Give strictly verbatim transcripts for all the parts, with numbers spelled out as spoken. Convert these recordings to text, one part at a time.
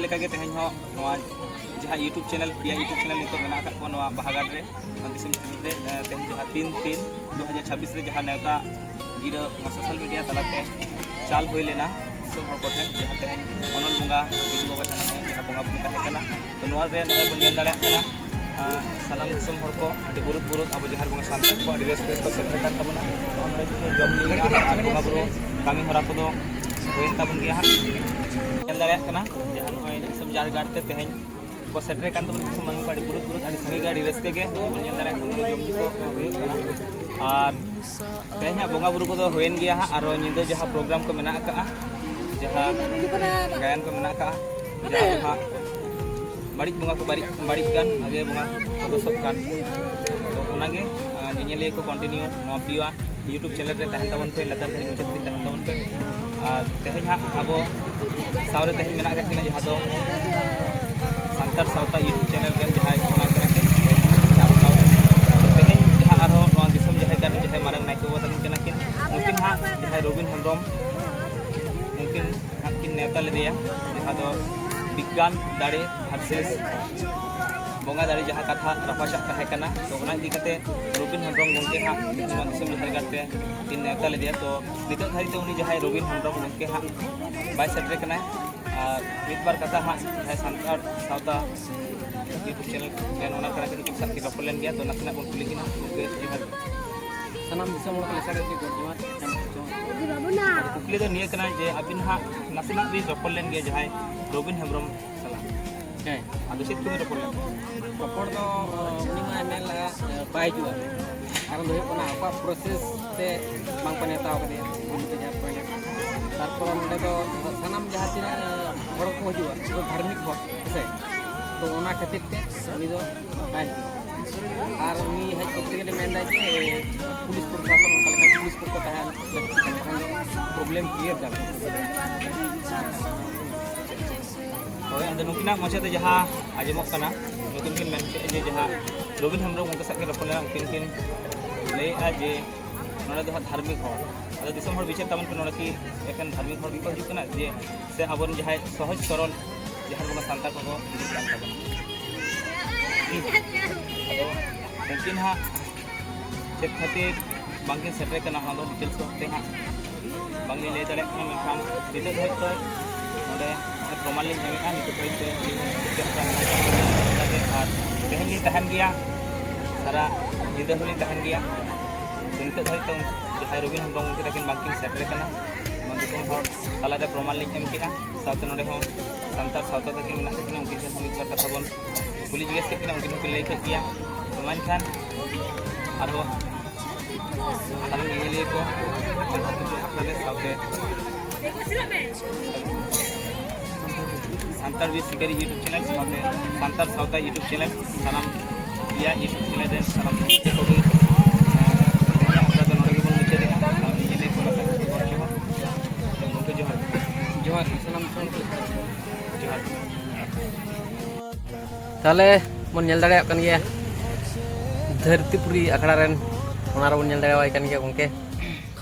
ᱞᱮᱠᱟᱜᱮ ᱛᱮᱦᱮᱧ ᱦᱚᱸ ᱱᱚᱣᱟ ᱡᱟᱦᱟᱸ YouTube channel, ᱯᱮᱭᱟ YouTube channel ᱱᱤᱛᱚᱜ ᱢᱮᱱᱟᱜ ᱟᱠᱟᱫ ᱠᱚᱣᱟ ᱱᱚᱣᱟ ᱵᱟᱦᱟᱜᱟᱲ ᱨᱮ, ᱱᱚᱣᱟ ᱫᱤᱥᱚᱢ ᱥᱤᱞᱤ ᱨᱮ, ᱮ, ᱛᱮᱦᱮᱧ ᱡᱟᱦᱟᱸ ᱛᱤᱱ ᱛᱤᱱ ᱫᱩ ᱦᱟᱡᱟᱨ ᱪᱷᱟᱵᱵᱤᱥ ᱨᱮ ᱡᱟᱦᱟᱸ ᱱᱮᱣᱛᱟ ᱜᱤᱨᱟᱹ ᱱᱚᱣᱟ social media ᱛᱟᱞᱟᱛᱮ ᱪᱟᱞ ᱦᱩᱭ ᱞᱮᱱᱟ ᱫᱤᱥᱚᱢ ᱦᱚᱲ ᱠᱚᱴᱷᱮᱱ, ᱡᱟᱦᱟᱸ ᱛᱮᱦᱮᱧ ᱚᱱᱚᱞ ᱵᱚᱸᱜᱟ ᱵᱤᱫᱩ ᱵᱟᱵᱟ ᱛᱟᱞᱟᱛᱮ ᱡᱟᱦᱟᱸ ᱵᱚᱸᱜᱟ ᱵᱩᱨᱩ ᱛᱟᱦᱮᱸ ᱠᱟᱱᱟ᱾ ᱛᱚ ᱱᱚᱣᱟ ᱨᱮ ᱱᱚᱜᱼᱚᱭ ᱵᱚᱱ ᱧᱮᱞ ᱫᱟᱲᱮᱭᱟᱜ ᱠᱟᱱᱟ, ᱟᱨ ᱥᱟᱱᱟᱢ ᱫᱤᱥᱚᱢ ᱦᱚᱲ ᱠᱚ ᱟᱹᱰᱤ ᱵᱩᱨᱩᱫ ᱵᱩᱨᱩᱫ ᱟᱵᱚ ᱡᱟᱦᱮᱸᱨ ᱵᱚᱸᱜᱟ ᱥᱟᱱᱛᱟᱲ ᱠᱚ ᱟᱹᱰᱤ ᱨᱟᱹᱥᱠᱟᱹ ᱨᱮᱠᱚ ᱥᱮᱴᱮᱨ ᱠᱟᱱ ᱛᱟᱵᱚᱱᱟ᱾ ᱱᱚᱜᱼᱚᱭ ᱡᱚᱢ ᱧᱩ ᱨᱮᱱᱟᱜ ᱟᱨ ᱵᱚᱸᱜᱟ ᱵᱩᱨᱩ ᱠᱟᱹᱢᱤ ᱦᱚᱨᱟ ᱠᱚᱫᱚ ᱦᱩᱭᱮᱱ ᱛᱟᱵᱚᱱ ᱜᱮᱭᱟ ᱦᱟᱸᱜ᱾ ᱧᱮᱞ ᱫᱟᱲᱮᱭᱟᱜ ᱠᱟᱱᱟ ᱡᱟᱦᱟᱸ ᱱᱚᱜᱼᱚᱭ ᱫᱤᱥᱚᱢ ᱡᱟᱦᱮᱨ ᱜᱟᱲ ᱛᱮ ᱛᱮᱦᱮᱧ ᱠᱚ ᱥᱮᱴᱮᱨ ᱠᱟᱱ ᱛᱟᱵᱚᱱᱟ, ᱫᱤᱥᱚᱢ ᱢᱟᱹᱱᱢᱤ ᱠᱚ ᱟᱹᱰᱤ ᱵᱩᱨᱩᱫ ᱵᱩᱨᱩᱫ, ᱟᱹᱰᱤ ᱥᱟᱸᱜᱮ ᱜᱮ, ᱟᱹᱰᱤ ᱨᱟᱹᱥᱠᱟᱹ ᱜᱮ ᱵᱚᱱ ᱧᱮᱞ ᱫᱟᱲᱮᱭᱟᱜ ᱠᱟᱱᱟ, ᱡᱚᱢ ᱧᱩ ᱠᱚ ᱦᱩᱭᱩᱜ ᱠᱟᱱᱟ᱾ ᱟᱨ ᱛᱮᱦᱮᱧᱟᱜ ᱵᱚᱸᱜᱟ ᱵᱩᱨᱩ ᱠᱚᱫᱚ ᱦᱩᱭᱮᱱ ᱜᱮᱭᱟ ᱦᱟᱸᱜ, ᱟᱨᱚ ᱧᱤᱫᱟᱹ ᱡᱟᱦᱟᱸ program ᱠᱚ ᱢᱮᱱᱟᱜ ᱟᱠᱟᱜᱼᱟ, ᱡᱟᱦᱟᱸ ᱜᱟᱭᱟᱱ ᱠᱚ ᱢᱮᱱᱟᱜ ᱟᱠᱟᱜᱼᱟ, ᱡᱟᱦᱟᱸ ᱫᱚ ᱦᱟᱸᱜ ᱵᱟᱹᱲᱤᱡ ᱵᱚᱸᱜᱟ ᱠᱚ ᱵᱟᱹᱲᱤᱡ, ᱵᱟᱹᱲᱤᱡ ᱠᱟᱱ, ᱵᱷᱟᱜᱮ ᱵᱚᱸᱜᱟ ᱠᱚ ᱵᱮᱥᱚᱜ ᱠᱟᱱ, ᱛᱚ ᱚᱱᱟᱜᱮ, ᱟᱨ ᱧᱮᱧᱮᱞᱤᱭᱟᱹ ᱠᱚ continue ᱱᱚᱣᱟ ᱯᱤᱭᱩ YouTube channel ᱨᱮ ᱛᱟᱦᱮᱱ ᱛᱟᱵᱚᱱ ᱯᱮ, ᱞᱟᱛᱟᱨ ᱫᱷᱟᱹᱨᱤᱡ ᱢᱩᱪᱟᱹᱫ ᱫᱷᱟᱹᱨᱤᱡ ᱛᱟᱦᱮᱱ ᱛᱟᱵᱚᱱ ᱯᱮ᱾ ᱟᱨ ᱛᱮᱦᱮᱧ ᱦᱟᱸᱜ ᱟᱵᱚ ᱥᱟᱶᱨᱮ ᱛᱮᱦᱮᱧ ᱢᱮᱱᱟᱜ ᱟᱠᱟᱫ ᱠᱤᱱᱟ, ᱡᱟᱦᱟᱸ ᱫᱚ ᱥᱟᱱᱛᱟᱲ ᱥᱟᱶᱛᱟ YouTube channel ᱨᱮᱱ ᱡᱟᱦᱟᱸᱭ ᱚᱱᱟ ᱠᱟᱱᱟ ᱠᱤᱱ, ᱛᱮᱦᱮᱧ ᱡᱟᱦᱟᱸ ᱟᱨᱦᱚᱸ ᱱᱚᱣᱟ ᱫᱤᱥᱚᱢ ᱡᱟᱦᱮᱨ ᱜᱟᱲ ᱨᱮ ᱡᱟᱦᱟᱸᱭ ᱢᱟᱨᱟᱝ ᱱᱟᱭᱠᱮ ᱵᱟᱵᱟ ᱛᱟᱹᱠᱤᱱ ᱠᱟᱱᱟ ᱠᱤᱱ, ᱱᱩᱠᱤᱱ ᱦᱟᱸᱜ ᱡᱟᱦᱟᱸᱭ ᱨᱚᱵᱤᱱ ᱦᱮᱢᱵᱨᱚᱢ, ᱩᱱᱠᱤᱱ ᱦᱟᱸᱜ ᱠᱤᱱ ᱱᱮᱣᱛᱟ ᱞᱮᱫᱮᱭᱟ, ᱡᱟᱦᱟᱸ ᱫᱚ ᱵᱤᱜᱽᱜᱟᱱ ᱫᱟᱲᱮ versus ᱵᱚᱸᱜᱟ ᱫᱟᱲᱮ ᱡᱟᱦᱟᱸ ᱠᱟᱛᱷᱟ ᱨᱟᱯᱟᱪᱟᱜ ᱛᱟᱦᱮᱸ ᱠᱟᱱᱟ, ᱛᱚ ᱚᱱᱟ ᱤᱫᱤ ᱠᱟᱛᱮ ᱨᱚᱵᱤᱱ ᱦᱮᱢᱵᱨᱚᱢ ᱜᱚᱢᱠᱮ ᱦᱟᱸᱜ ᱱᱚᱣᱟ ᱫᱤᱥᱚᱢ ᱡᱟᱦᱮᱨ ᱜᱟᱲ ᱛᱮ ᱠᱤᱱ ᱱᱮᱣᱛᱟ ᱞᱮᱫᱮᱭᱟ᱾ ᱛᱚ ᱱᱤᱛᱚᱜ ᱫᱷᱟᱹᱨᱤᱡ ᱛᱮ ᱩᱱᱤ ᱡᱟᱦᱟᱸᱭ ᱨᱚᱵᱤᱱ ᱦᱮᱢᱵᱨᱚᱢ ᱜᱚᱢᱠᱮ ᱦᱟᱸᱜ ᱵᱟᱭ ᱥᱮᱴᱮᱨ ᱠᱟᱱᱟᱭ᱾ ᱟᱨ ᱢᱤᱫ ᱵᱟᱨ ᱠᱟᱛᱷᱟ ᱦᱟᱸᱜ ᱡᱟᱦᱟᱸᱭ ᱥᱟᱱᱛᱟᱲ ᱥᱟᱶᱛᱟ YouTube channel ᱨᱮᱱ ᱚᱱᱟ ᱠᱟᱱᱟ ᱠᱤᱱ, ᱩᱱᱠᱤᱱ ᱥᱟᱶ ᱠᱤᱱ ᱨᱚᱯᱚᱲ ᱞᱮᱱ ᱜᱮᱭᱟ, ᱛᱚ ᱱᱟᱥᱮᱱᱟᱜ ᱵᱚᱱ ᱠᱩᱞᱤ ᱠᱤᱱᱟ᱾ ᱜᱚᱢᱠᱮ, ᱡᱚᱦᱟᱨ᱾ ᱥᱟᱱᱟᱢ ᱫᱤᱥᱚᱢ ᱦᱚᱲ ᱠᱚ ᱞᱮᱥᱟᱲ ᱜᱮ ᱜᱚᱰ ᱡᱚᱦᱟᱨ᱾ ᱠᱩᱠᱞᱤ ᱫᱚ ᱱᱤᱭᱟᱹ ᱠᱟᱱᱟ ᱡᱮ ᱟᱹᱵᱤᱱ ᱦᱟᱸᱜ ᱱᱟᱥᱮᱱᱟᱜ ᱵᱤᱱ ᱨᱚᱯᱚᱲ ᱞᱮᱱ ᱜᱮᱭᱟ ᱡᱟᱦᱟᱸᱭ ᱨᱚᱵᱤᱱ ᱦᱮᱢᱵᱨᱚᱢ ᱥᱟᱞᱟᱜ, ᱦᱮᱸ᱾ ᱟᱫᱚ ᱪᱮᱫ ᱠᱚᱵᱤᱱ ᱨᱚᱯᱚᱲ ᱞᱮᱱᱟ? ᱨᱚᱯᱚᱲ ᱫᱚ, ᱩᱱᱤ ᱢᱟᱭ ᱢᱮᱱ ᱞᱟᱜᱼᱟ, ᱵᱟᱭ ᱦᱤᱡᱩᱜᱼᱟ᱾ ᱠᱟᱨᱚᱱ ᱫᱚ ᱦᱩᱭᱩᱜ ᱠᱟᱱᱟ ᱟᱠᱚᱣᱟᱜ process ᱛᱮ ᱵᱟᱝ ᱠᱚ ᱱᱮᱣᱛᱟ ᱟᱠᱟᱫᱮᱭᱟ᱾ ᱛᱟᱨᱯᱚᱨ ᱱᱚᱸᱰᱮ ᱫᱚ ᱥᱟᱱᱟᱢ ᱡᱟᱦᱟᱸ ᱛᱤᱱᱟᱹᱜ ᱦᱚᱲ ᱠᱚ ᱦᱤᱡᱩᱜᱼᱟ, ᱩᱱᱠᱩ ᱫᱷᱟᱨᱢᱤᱠ ᱦᱚᱲ, ᱦᱮᱸᱥᱮ? ᱛᱚ ᱚᱱᱟ ᱠᱷᱟᱹᱛᱤᱨ ᱛᱮ ᱩᱱᱤ ᱫᱚ ᱵᱟᱭ ᱦᱤᱡᱩᱜᱼᱟ᱾ ᱟᱨ ᱩᱱᱤ ᱦᱮᱡ ᱠᱚᱨᱛᱮ ᱜᱮᱞᱮ ᱢᱮᱱᱫᱟ ᱡᱮ ᱯᱩᱞᱤᱥ ᱯᱨᱚᱥᱟᱥᱚᱱ, ᱚᱱᱠᱟ ᱞᱮᱠᱟ ᱯᱩᱞᱤᱥ ᱠᱚᱠᱚ ᱛᱟᱦᱮᱸ ᱞᱟᱹᱠᱛᱤ ᱠᱟᱱᱟ, ᱵᱟᱠᱷᱟᱱ ᱫᱚ problem clear ᱜᱟᱱᱚᱜᱼᱟ᱾ ᱦᱳᱭ, ᱟᱫᱚ ᱱᱩᱠᱤᱱᱟᱜ ᱢᱚᱪᱟᱛᱮ ᱡᱟᱦᱟᱸ ᱟᱸᱡᱚᱢᱚᱜ ᱠᱟᱱᱟ, ᱱᱩᱠᱤᱱ ᱠᱤᱱ ᱢᱮᱱ ᱠᱮᱫ ᱡᱮ ᱡᱟᱦᱟᱸ ᱨᱚᱵᱤᱱ ᱦᱮᱢᱵᱨᱚᱢ ᱩᱱᱠᱩ ᱥᱟᱶ ᱠᱤᱱ ᱨᱚᱯᱚᱲ ᱞᱮᱱᱟ, ᱩᱱᱠᱤᱱ ᱠᱤᱱ ᱞᱟᱹᱭᱮᱫᱼᱟ ᱡᱮ ᱱᱚᱰᱮ ᱫᱚ ᱦᱟᱸᱜ ᱫᱷᱟᱨᱢᱤᱠ ᱦᱚᱲ, ᱟᱫᱚ ᱫᱤᱥᱚᱢ ᱦᱚᱲ ᱵᱤᱪᱟᱹᱨ ᱛᱟᱵᱚᱱ ᱯᱮ, ᱱᱚᱰᱮ ᱠᱤ ᱮᱠᱷᱮᱱ ᱫᱷᱟᱨᱢᱤᱠ ᱦᱚᱲ ᱜᱮᱠᱚ ᱦᱤᱡᱩᱜ ᱠᱟᱱᱟ, ᱡᱮ ᱥᱮ ᱟᱵᱚᱨᱮᱱ ᱡᱟᱦᱟᱸᱭ ᱥᱚᱦᱚᱡ ᱥᱚᱨᱚᱞ ᱡᱟᱦᱟᱸ ᱵᱚᱸᱜᱟ ᱥᱟᱱᱛᱟᱲ ᱠᱚᱠᱚ ᱦᱤᱡᱩᱜ ᱠᱟᱱ ᱛᱟᱵᱚᱱᱟ᱾ ᱟᱫᱚ ᱩᱱᱠᱤᱱ ᱦᱟᱸᱜ ᱪᱮᱫ ᱠᱷᱟᱹᱛᱤᱨ ᱵᱟᱝᱠᱤᱱ ᱥᱮᱴᱮᱨ ᱠᱟᱱᱟ, ᱚᱱᱟ ᱫᱚ ᱰᱤᱴᱮᱞᱥ ᱠᱚᱛᱮ ᱦᱟᱸᱜ ᱵᱟᱝᱞᱤᱧ ᱞᱟᱹᱭ ᱫᱟᱲᱮᱭᱟᱜ ᱠᱟᱱᱟ᱾ ᱢᱮᱱᱠᱷᱟᱱ ᱱᱤᱛᱚᱜ ᱫᱷᱟᱹᱵᱤᱡ ᱛᱮ ᱱᱚᱰᱮ ᱯᱨᱚᱢᱟᱱ ᱞᱤᱧ ᱧᱟᱢᱮᱫᱼᱟ, ᱱᱤᱛᱚᱜ ᱫᱷᱟᱹᱵᱤᱡ ᱛᱮ ᱟᱹᱞᱤᱧ ᱦᱚᱸ ᱪᱮᱫ ᱞᱮᱠᱟ ᱢᱮᱱᱟᱜ ᱞᱤᱧᱟ, ᱟᱨ ᱛᱮᱦᱮᱧ ᱞᱤᱧ ᱛᱟᱦᱮᱱ ᱜᱮᱭᱟ, ᱥᱟᱨᱟ ᱧᱤᱫᱟᱹ ᱦᱚᱸᱞᱤᱧ ᱛᱟᱦᱮᱱ ᱜᱮᱭᱟ᱾ ᱱᱤᱛᱚᱜ ᱫᱷᱟᱹᱵᱤᱡ ᱛᱮ ᱡᱟᱦᱟᱸᱭ ᱨᱚᱵᱤᱱ ᱦᱮᱢᱵᱨᱚᱢ ᱜᱚᱢᱠᱮ ᱛᱟᱹᱠᱤᱱ ᱵᱟᱝᱠᱤᱱ ᱥᱮᱴᱮᱨ ᱠᱟᱱᱟ, ᱚᱱᱟ ᱫᱤᱥᱚᱢ ᱦᱚᱲ ᱛᱟᱞᱟᱨᱮ ᱯᱨᱚᱢᱟᱱ ᱞᱤᱧ ᱮᱢ ᱠᱮᱫᱼᱟ᱾ ᱥᱟᱶᱛᱮ ᱱᱚᱰᱮ ᱦᱚᱸ ᱥᱟᱱᱛᱟᱲ ᱥᱟᱶᱛᱟ ᱛᱟᱹᱠᱤᱱ ᱢᱮᱱᱟᱜ ᱛᱟᱹᱠᱤᱱᱟ, ᱩᱱᱠᱤᱱ ᱴᱷᱮᱱ ᱦᱚᱸ ᱢᱤᱫ ᱵᱟᱨ ᱠᱟᱛᱷᱟ ᱵᱚᱱ ᱠᱩᱞᱤ ᱡᱤᱜᱽᱜᱟᱹᱥ ᱠᱮᱫ ᱠᱤᱱᱟ, ᱩᱱᱠᱤᱱ ᱦᱚᱸᱠᱤᱱ ᱞᱟᱹᱭ ᱠᱮᱫ ᱜᱮᱭᱟ᱾ ᱛᱚ ᱢᱟ ᱮᱱᱠᱷᱟᱱ ᱟᱨᱦᱚᱸ ᱥᱟᱱᱟᱢ ᱧᱮᱧᱮᱞᱤᱭᱟᱹ ᱠᱚ ᱟᱠᱷᱲᱟ ᱨᱮ ᱥᱟᱶᱛᱮ ᱥᱟᱱᱛᱟᱲ ᱵᱤᱨ ᱥᱤᱠᱟᱹᱨᱤ YouTube ᱪᱮᱱᱮᱞ ᱥᱟᱶᱛᱮ ᱥᱟᱱᱛᱟᱲ ᱥᱟᱶᱛᱟ YouTube ᱪᱮᱱᱮᱞ ᱥᱟᱱᱟᱢ ᱤᱭᱟᱹ YouTube ᱪᱮᱱᱮᱞ ᱨᱮᱱ ᱥᱟᱱᱟᱢ ᱠᱚᱜᱮ, ᱟᱠᱷᱲᱟ ᱫᱚ ᱱᱚᱰᱮ ᱜᱮᱵᱚᱱ ᱢᱩᱪᱟᱹᱫᱮᱜᱼᱟ᱾ ᱥᱟᱱᱟᱢ ᱧᱮᱧᱮᱞᱤᱭᱟᱹ ᱠᱚ ᱞᱟᱹᱜᱤᱫ ᱜᱚᱰ ᱡᱚᱦᱟᱨ᱾ ᱜᱚᱢᱠᱮ ᱡᱚᱦᱟᱨ᱾ ᱡᱚᱦᱟᱨ ᱥᱟᱱᱟᱢ ᱠᱚ᱾ ᱡᱚᱦᱟᱨ᱾ ᱛᱟᱦᱚᱞᱮ ᱵᱚᱱ ᱧᱮᱞ ᱫᱟᱲᱮᱭᱟᱜ ᱠᱟᱱ ᱜᱮᱭᱟ ᱫᱷᱟᱹᱨᱛᱤᱯᱩᱨᱤ ᱟᱠᱷᱲᱟ ᱨᱮᱱ, ᱚᱱᱟ ᱨᱮᱵᱚᱱ ᱧᱮᱞ ᱫᱟᱲᱮᱭᱟᱭ ᱠᱟᱱ ᱜᱮᱭᱟ ᱜᱚᱢᱠᱮ᱾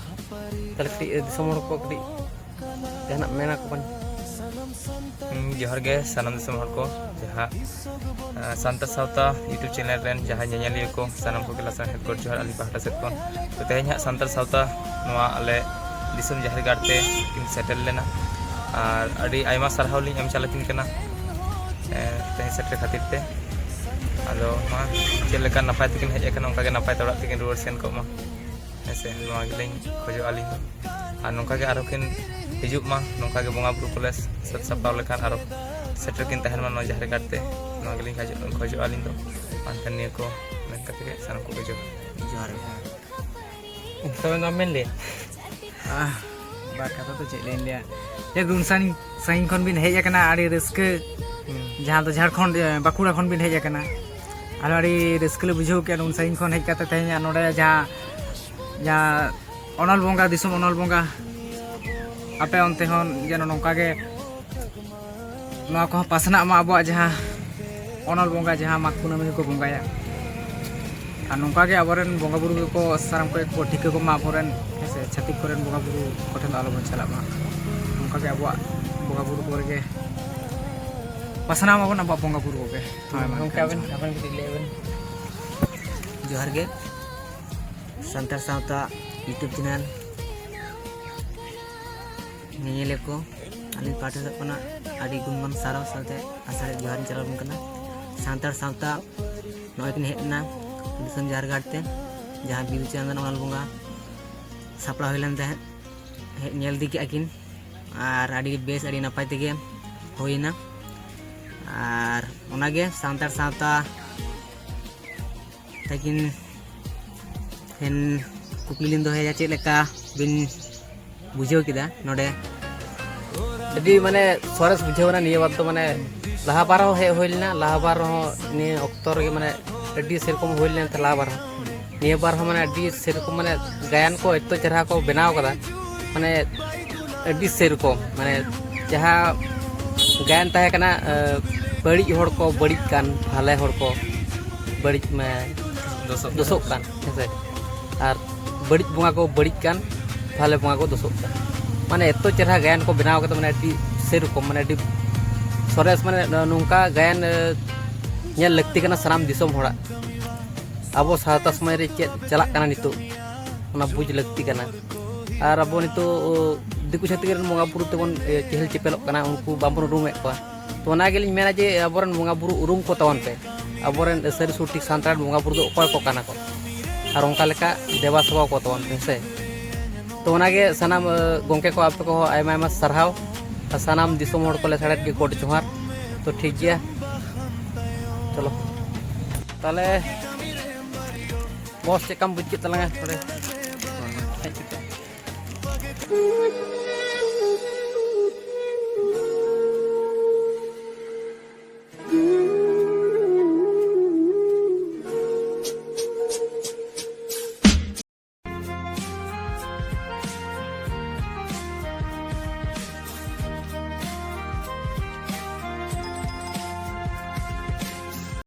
ᱛᱟᱦᱚᱞᱮ ᱠᱟᱹᱴᱤᱡ ᱫᱤᱥᱚᱢ ᱦᱚᱲ ᱠᱚ ᱠᱟᱹᱴᱤᱡ ᱡᱟᱦᱟᱱᱟᱜ ᱢᱮᱱᱟ ᱠᱚ ᱵᱟᱝ? ᱦᱩᱸ, ᱡᱚᱦᱟᱨ ᱜᱮ ᱥᱟᱱᱟᱢ ᱫᱤᱥᱚᱢ ᱦᱚᱲ ᱠᱚ, ᱡᱟᱦᱟᱸ, ᱟᱸ, ᱥᱟᱱᱛᱟᱲ ᱥᱟᱶᱛᱟ YouTube ᱪᱮᱱᱮᱞ ᱨᱮᱱ ᱡᱟᱦᱟᱸ ᱧᱮᱧᱮᱞᱤᱭᱟᱹ ᱠᱚ, ᱥᱟᱱᱟᱢ ᱠᱚᱜᱮ ᱞᱟᱥᱟᱲᱦᱮᱫ ᱜᱚᱰ ᱡᱚᱦᱟᱨ ᱟᱹᱞᱤᱧ ᱯᱟᱦᱴᱟ ᱥᱮᱫ ᱠᱷᱚᱱ᱾ ᱛᱚ, ᱛᱮᱦᱮᱧ ᱦᱟᱸᱜ ᱥᱟᱱᱛᱟᱲ ᱥᱟᱶᱛᱟ ᱱᱚᱣᱟ ᱟᱞᱮ ᱫᱤᱥᱚᱢ ᱡᱟᱦᱮᱨ ᱜᱟᱲ ᱛᱮ ᱠᱤᱱ ᱥᱮᱴᱮᱨ ᱞᱮᱱᱟ, ᱟᱨ ᱟᱹᱰᱤ ᱟᱭᱢᱟ ᱥᱟᱨᱦᱟᱣ ᱞᱤᱧ ᱮᱢ ᱪᱟᱞ ᱟᱹᱠᱤᱱ ᱠᱟᱱᱟ, ᱮᱸ, ᱛᱮᱦᱮᱧ ᱥᱮᱴᱮᱨ ᱠᱷᱟᱹᱛᱤᱨ ᱛᱮ᱾ ᱟᱫᱚ ᱢᱟ, ᱪᱮᱫ ᱞᱮᱠᱟ ᱱᱟᱯᱟᱭ ᱛᱮᱠᱤᱱ ᱦᱮᱡ ᱟᱠᱟᱱᱟ, ᱚᱱᱠᱟ ᱜᱮ ᱱᱟᱯᱟᱭ ᱛᱮ ᱚᱲᱟᱜ ᱛᱮᱠᱤᱱ ᱨᱩᱣᱟᱹᱲ ᱥᱮᱱ ᱠᱚᱜ ᱢᱟ᱾ ᱦᱮᱸ ᱥᱮ, ᱱᱚᱣᱟ ᱜᱮᱞᱤᱧ ᱠᱷᱚᱡᱚᱜᱼᱟ ᱟᱹᱞᱤᱧ ᱫᱚ᱾ ᱟᱨ ᱱᱚᱝᱠᱟ ᱜᱮ ᱟᱨᱦᱚᱸ ᱠᱤᱱ ᱦᱤᱡᱩᱜ ᱢᱟ, ᱱᱚᱝᱠᱟ ᱜᱮ ᱵᱚᱸᱜᱟ ᱵᱩᱨᱩ ᱠᱚᱞᱮ ᱥᱟᱹᱛ ᱥᱟᱯᱲᱟᱣ ᱞᱮᱠᱷᱟᱱ ᱟᱨᱚ ᱥᱮᱴᱮᱨ ᱠᱤᱱ ᱛᱟᱦᱮᱱ ᱢᱟ ᱱᱚᱣᱟ ᱡᱟᱦᱮᱨ ᱜᱟᱲ ᱛᱮ, ᱱᱚᱣᱟ ᱜᱮᱞᱤᱧ ᱠᱷᱚᱡᱚᱜ, ᱠᱷᱚᱡᱚᱜᱼᱟ ᱟᱹᱞᱤᱧ ᱫᱚ᱾ ᱢᱟ ᱮᱱᱠᱷᱟᱱ ᱱᱤᱭᱟᱹ ᱠᱚ ᱢᱮᱱ ᱠᱟᱛᱮ ᱜᱮ ᱥᱟᱱᱟᱢ ᱠᱚᱜᱮ ᱡᱚᱦᱟᱨ᱾ ᱡᱚᱦᱟᱨ ᱜᱮ᱾ ᱛᱚᱵᱮ ᱱᱚᱣᱟ ᱢᱮᱱ ᱞᱮ᱾ ᱟᱦ, ᱵᱟᱨ ᱠᱟᱛᱷᱟ ᱫᱚ ᱪᱮᱫ ᱞᱤᱧ ᱞᱟᱹᱭᱟ? ᱡᱮ ᱩᱱ ᱥᱟᱺᱜᱤᱧ, ᱥᱟᱺᱜᱤᱧ ᱠᱷᱚᱱ ᱵᱤᱱ ᱦᱮᱡ ᱟᱠᱟᱱᱟ, ᱟᱹᱰᱤ ᱨᱟᱹᱥᱠᱟᱹ᱾ ᱦᱩᱸ᱾ ᱡᱟᱦᱟᱸ ᱫᱚ ᱡᱷᱟᱲᱠᱷᱚᱸᱰ, ᱮ, ᱵᱟᱸᱠᱩᱲᱟ ᱠᱷᱚᱱ ᱵᱤᱱ ᱦᱮᱡ ᱟᱠᱟᱱᱟ᱾ ᱟᱨ ᱟᱹᱰᱤ ᱨᱟᱹᱥᱠᱟᱹ ᱞᱮ ᱵᱩᱡᱷᱟᱹᱣ ᱠᱮᱫᱼᱟ ᱩᱱ ᱥᱟᱺᱜᱤᱧ ᱠᱷᱚᱱ ᱦᱮᱡ ᱠᱟᱛᱮ ᱛᱮᱦᱮᱧ ᱱᱚᱰᱮ ᱡᱟᱦᱟᱸ, ᱡᱟᱦᱟᱸ ᱚᱱᱚᱞ ᱵᱚᱸᱜᱟ, ᱫᱤᱥᱚᱢ ᱚᱱᱚᱞ ᱵᱚᱸᱜᱟ, ᱟᱯᱮ ᱚᱱᱛᱮ ᱦᱚᱸ ᱡᱮᱱᱚ ᱱᱚᱝᱠᱟ ᱜᱮ ᱱᱚᱣᱟ ᱠᱚᱦᱚᱸ ᱯᱟᱥᱱᱟᱜ ᱢᱟ, ᱟᱵᱚᱣᱟᱜ ᱡᱟᱦᱟᱸ ᱚᱱᱚᱞ ᱵᱚᱸᱜᱟ, ᱡᱟᱦᱟᱸ ᱢᱟᱜᱽ ᱠᱩᱱᱟᱹᱢᱤ ᱨᱮᱠᱚ ᱵᱚᱸᱜᱟᱭᱟ᱾ ᱟᱨ ᱱᱚᱝᱠᱟ ᱜᱮ ᱟᱵᱚᱨᱮᱱ ᱵᱚᱸᱜᱟ ᱵᱩᱨᱩ ᱠᱚ ᱥᱟᱱᱟᱢ ᱠᱚ ᱠᱚ ᱴᱷᱤᱠᱟᱹ ᱠᱚᱢᱟ, ᱟᱵᱚᱨᱮᱱ, ᱦᱮᱸ ᱥᱮ, ᱪᱷᱟᱹᱛᱤᱠ ᱠᱚᱨᱮᱱ ᱵᱚᱸᱜᱟ ᱵᱩᱨᱩ ᱠᱚᱴᱷᱮᱱ ᱫᱚ ᱟᱞᱚᱵᱚᱱ ᱪᱟᱞᱟᱜ ᱢᱟ᱾ ᱱᱚᱝᱠᱟ ᱜᱮ ᱟᱵᱚᱣᱟᱜ ᱵᱚᱸᱜᱟ ᱵᱩᱨᱩ ᱠᱚᱨᱮ ᱜᱮ ᱯᱟᱥᱱᱟᱣ ᱢᱟᱵᱚᱱ ᱟᱵᱚᱣᱟᱜ ᱵᱚᱸᱜᱟ ᱵᱩᱨᱩ ᱠᱚᱜᱮ᱾ ᱦᱳᱭ, ᱢᱟ ᱜᱚᱢᱠᱮ, ᱟᱵᱮᱱ, ᱟᱵᱮᱱ ᱠᱟᱹᱴᱤᱡ ᱞᱟᱹᱭ ᱵᱮᱱ᱾ ᱡᱚᱦᱟᱨ ᱜᱮ, ᱥᱟᱱᱛᱟᱲ ᱥᱟᱶᱛᱟ YouTube ᱪᱮᱱᱮᱞ ᱧᱮᱧᱮᱞᱤᱭᱟᱹ ᱠᱚ, ᱟᱹᱞᱤᱧ ᱯᱟᱦᱴᱟ ᱥᱮᱫ ᱠᱷᱚᱱᱟᱜ ᱟᱹᱰᱤ ᱜᱩᱱᱢᱟᱱ ᱥᱟᱨᱦᱟᱣ ᱥᱟᱶᱛᱮ ᱟᱥᱲᱟ ᱡᱚᱦᱟᱨ ᱤᱧ ᱪᱟᱞ ᱟᱵᱚᱱ ᱠᱟᱱᱟ᱾ ᱥᱟᱱᱛᱟᱲ ᱥᱟᱶᱛᱟ ᱱᱚᱜᱼᱚᱭ ᱠᱤᱱ ᱦᱮᱡ ᱮᱱᱟ ᱫᱤᱥᱚᱢ ᱡᱟᱦᱮᱨ ᱜᱟᱲ ᱛᱮ, ᱡᱟᱦᱟᱸ ᱵᱤᱫᱩ ᱪᱟᱸᱫᱟᱱ ᱚᱱᱚᱞ ᱵᱚᱸᱜᱟ ᱥᱟᱯᱲᱟᱣ ᱦᱩᱭ ᱞᱮᱱ ᱛᱟᱦᱮᱸᱫ, ᱦᱮᱡ ᱧᱮᱞ ᱤᱫᱤ ᱠᱮᱫᱼᱟ ᱠᱤᱱ ᱟᱨ ᱟᱹᱰᱤ ᱵᱮᱥ, ᱟᱹᱰᱤ ᱱᱟᱯᱟᱭ ᱛᱮᱜᱮ ᱦᱩᱭᱮᱱᱟ᱾ ᱟᱨ ᱚᱱᱟᱜᱮ ᱥᱟᱱᱛᱟᱲ ᱥᱟᱶᱛᱟ ᱛᱟᱹᱠᱤᱱ ᱴᱷᱮᱱ ᱠᱩᱠᱞᱤ ᱞᱤᱧ ᱫᱚᱦᱚᱭᱟ, ᱪᱮᱫ ᱞᱮᱠᱟ ᱵᱤᱱ ᱵᱩᱡᱷᱟᱹᱣ ᱠᱮᱫᱟ ᱱᱚᱰᱮ? ᱟᱹᱰᱤ ᱢᱟᱱᱮ ᱥᱚᱨᱮᱥ ᱵᱩᱡᱷᱟᱹᱣ ᱮᱱᱟ ᱱᱤᱭᱟᱹ ᱵᱟᱨ ᱫᱚ᱾ ᱢᱟᱱᱮ ᱞᱟᱦᱟ ᱵᱟᱨ ᱦᱚᱸ ᱦᱮᱡ ᱦᱩᱭ ᱞᱮᱱᱟ, ᱞᱟᱦᱟ ᱵᱟᱨ ᱦᱚᱸ ᱱᱤᱭᱟᱹ ᱚᱠᱛᱚ ᱨᱮᱜᱮ ᱢᱟᱱᱮ ᱟᱹᱰᱤ ᱥᱮᱨᱚᱠᱚᱢ ᱦᱩᱭ ᱞᱮᱱ ᱛᱟᱦᱮᱸ ᱞᱟᱦᱟ ᱵᱟᱨ ᱦᱚᱸ᱾ ᱱᱤᱭᱟᱹ ᱵᱟᱨ ᱦᱚᱸ ᱢᱟᱱᱮ ᱟᱹᱰᱤ ᱥᱮᱨᱚᱠᱚᱢ ᱢᱟᱱᱮ ᱜᱟᱭᱟᱱ ᱠᱚ ᱮᱛᱚ ᱪᱮᱦᱨᱟ ᱠᱚ ᱵᱮᱱᱟᱣ ᱠᱟᱫᱟ, ᱢᱟᱱᱮ ᱟᱹᱰᱤ ᱥᱮᱨᱚᱠᱚᱢ ᱢᱟᱱᱮ ᱡᱟᱦᱟᱸ ᱜᱟᱭᱟᱱ ᱛᱟᱦᱮᱸ ᱠᱟᱱᱟ, ᱟᱸ, ᱵᱟᱹᱲᱤᱡ ᱦᱚᱲ ᱠᱚ ᱵᱟᱹᱲᱤᱡ ᱠᱟᱱ, ᱵᱷᱟᱞᱮ ᱦᱚᱲ ᱠᱚ ᱵᱟᱹᱲᱤᱡ ᱢᱟᱱᱮ ᱫᱳᱥᱳᱜ ᱠᱟᱱ᱾ ᱫᱳᱥᱳᱜ ᱠᱟᱱ, ᱦᱮᱸᱥᱮ? ᱟᱨ ᱵᱟᱹᱲᱤᱡ ᱵᱚᱸᱜᱟ ᱠᱚ ᱵᱟᱹᱲᱤᱡ ᱠᱟᱱ, ᱵᱷᱟᱞᱮ ᱵᱚᱸᱜᱟ ᱠᱚ ᱫᱳᱥᱳᱜ ᱠᱟᱱ᱾ ᱢᱟᱱᱮ ᱮᱛᱚ ᱪᱮᱦᱨᱟ ᱜᱟᱭᱟᱱ ᱠᱚ ᱵᱮᱱᱟᱣ ᱠᱟᱫᱟ, ᱢᱟᱱᱮ ᱟᱹᱰᱤ ᱥᱮᱨᱚᱠᱚᱢ, ᱢᱟᱱᱮ ᱟᱹᱰᱤ ᱥᱚᱨᱮᱥ, ᱢᱟᱱᱮ ᱱᱚ-, ᱱᱚᱝᱠᱟ ᱜᱟᱭᱟᱱ, ᱮ, ᱧᱮᱞ ᱞᱟᱹᱠᱛᱤ ᱠᱟᱱᱟ ᱥᱟᱱᱟᱢ ᱫᱤᱥᱚᱢ ᱦᱚᱲᱟᱜ᱾ ᱟᱵᱚ ᱥᱟᱶᱛᱟ ᱥᱚᱢᱟᱡᱽ ᱨᱮ ᱪᱮᱫ ᱪᱟᱞᱟᱜ ᱠᱟᱱᱟ ᱱᱤᱛᱚᱜ, ᱚᱱᱟ ᱵᱩᱡᱽ ᱞᱟᱹᱠᱛᱤ ᱠᱟᱱᱟ᱾ ᱟᱨ ᱟᱵᱚ ᱱᱤᱛᱚᱜ, ᱚ, ᱫᱤᱠᱩ ᱪᱷᱟᱹᱛᱤᱠ ᱨᱮᱱ ᱵᱚᱸᱜᱟ ᱵᱩᱨᱩ ᱛᱮᱵᱚᱱ, ᱮ, ᱪᱮᱦᱮᱞ ᱪᱮᱯᱮᱞᱚᱜ ᱠᱟᱱᱟ, ᱩᱱᱠᱩ ᱵᱟᱵᱚᱱ ᱩᱨᱩᱢᱮᱫ ᱠᱚᱣᱟ᱾ ᱛᱚ ᱚᱱᱟ ᱜᱮᱞᱤᱧ ᱢᱮᱱᱟ ᱡᱮ ᱟᱵᱚᱨᱮᱱ ᱵᱚᱸᱜᱟ ᱵᱩᱨᱩ ᱩᱨᱩᱢ ᱠᱚ ᱛᱟᱵᱚᱱ ᱯᱮ, ᱟᱵᱚᱨᱮᱱ ᱥᱟᱹᱨᱤ ᱥᱚᱴᱷᱤᱠ ᱥᱟᱱᱛᱟᱲ ᱵᱚᱸᱜᱟ ᱵᱩᱨᱩ ᱫᱚ ᱚᱠᱚᱭ ᱠᱚ ᱠᱟᱱᱟ ᱠᱚ, ᱟᱨ ᱚᱱᱠᱟ ᱞᱮᱠᱟ ᱫᱮᱵᱟ ᱥᱮᱵᱟ ᱠᱚ ᱛᱟᱵᱚᱱ ᱯᱮ, ᱦᱮᱸ ᱥᱮ᱾ ᱛᱚ ᱚᱱᱟᱜᱮ ᱥᱟᱱᱟᱢ, ᱮ, ᱜᱚᱢᱠᱮ ᱠᱚ, ᱟᱯᱮ ᱠᱚᱦᱚᱸ ᱟᱭᱢᱟ ᱟᱭᱢᱟ ᱥᱟᱨᱦᱟᱣ, ᱟᱨ ᱥᱟᱱᱟᱢ ᱫᱤᱥᱚᱢ ᱦᱚᱲ ᱠᱚ ᱞᱮᱥᱟᱲᱦᱮᱫ ᱜᱮ ᱜᱚᱰ ᱡᱚᱦᱟᱨ᱾ ᱛᱚ ᱴᱷᱤᱠ ᱜᱮᱭᱟ, ᱪᱚᱞᱚ ᱛᱟᱦᱞᱮ ᱵᱚᱥ, ᱪᱮᱫ ᱞᱮᱠᱟᱢ ᱵᱩᱡᱽ ᱠᱮᱫ ᱛᱟᱞᱟᱝᱟ ᱱᱚᱰᱮ ᱦᱮᱡ ᱠᱟᱛᱮ?